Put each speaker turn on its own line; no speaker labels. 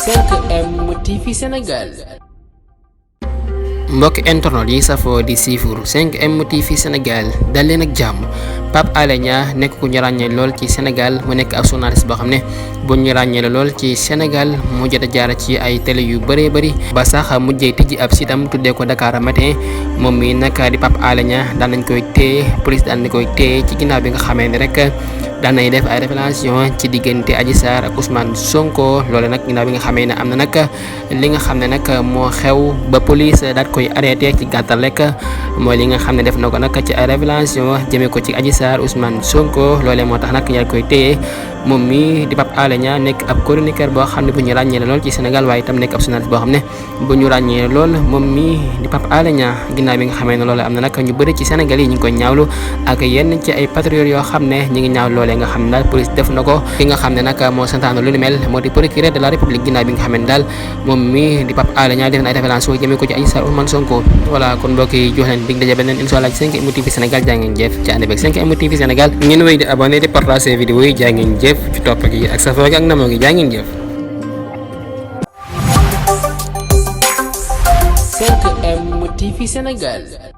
5M TV Sénégal.
mbokk internet yi safoo di siifur 5M TV Sénégal dal leen ak jàmm. Pape Alé Niang nekk ku ñu ràññee lool ci Sénégal mu nekk ab journaliste boo xam ne bu ñu ràññee lool ci Sénégal mu jot a jaar ci ay télé yu bëree bëri ba sax mujjee tijji ab sitam tuddee ko Dakar Matin moom mi nag di Pape Alé Niang daan nañ koy téye police daan nañ koy téye ci ginnaaw bi nga xamee ne rek daan nañ def ay révélation ci diggante Adji Sarr ak Ousmane Sonko loole nag ginnaaw bi nga xamee ne am na nag li nga xam ne nag moo xew ba police daat koy arrêté ci gàttal rek mooy li nga xam ne def na ko nag ci ay révélation jëmee ko ci Adji Sarr Ousmane Sonko loolee moo tax nag ñaar koy téye moom mi di Pape Alé Niang nekk ab chroniqueur boo xam ne bu ñu ràññee lool ci Sénégal waaye itam nekk ab journaliste boo xam ne bu ñu ràññee lool moom mi di Pape Alé Niang ginnaaw bi nga xamee ne loolu am na nag ñu bëri ci Sénégal yi ñu ngi koy ñaawlu ak yenn ci ay patriotes yoo xam ne ñu ngi ñaaw loolee nga xam ne daal police def na ko ki nga xam ne nag moo santaane lu ni mel moo di procureur de la République ginnaaw bi nga xam ne daal moom mi di Pape Alé Niang def na ay révélation jëmee ko ci Adji Sarr Ousmane Sonko voilà kon mbokk yi jox leen dig daje beneen incha allah ci 5M TV Sénégal jaa ngeen jëf ci ànd beeg 5M TV Sénégal ngeen wéy di abonné di partager vidéo yi jaa ngeen jëf ci topp gi ak safoo gi ak namoo gi jaa ngeen jëf
5M TV Sénégal.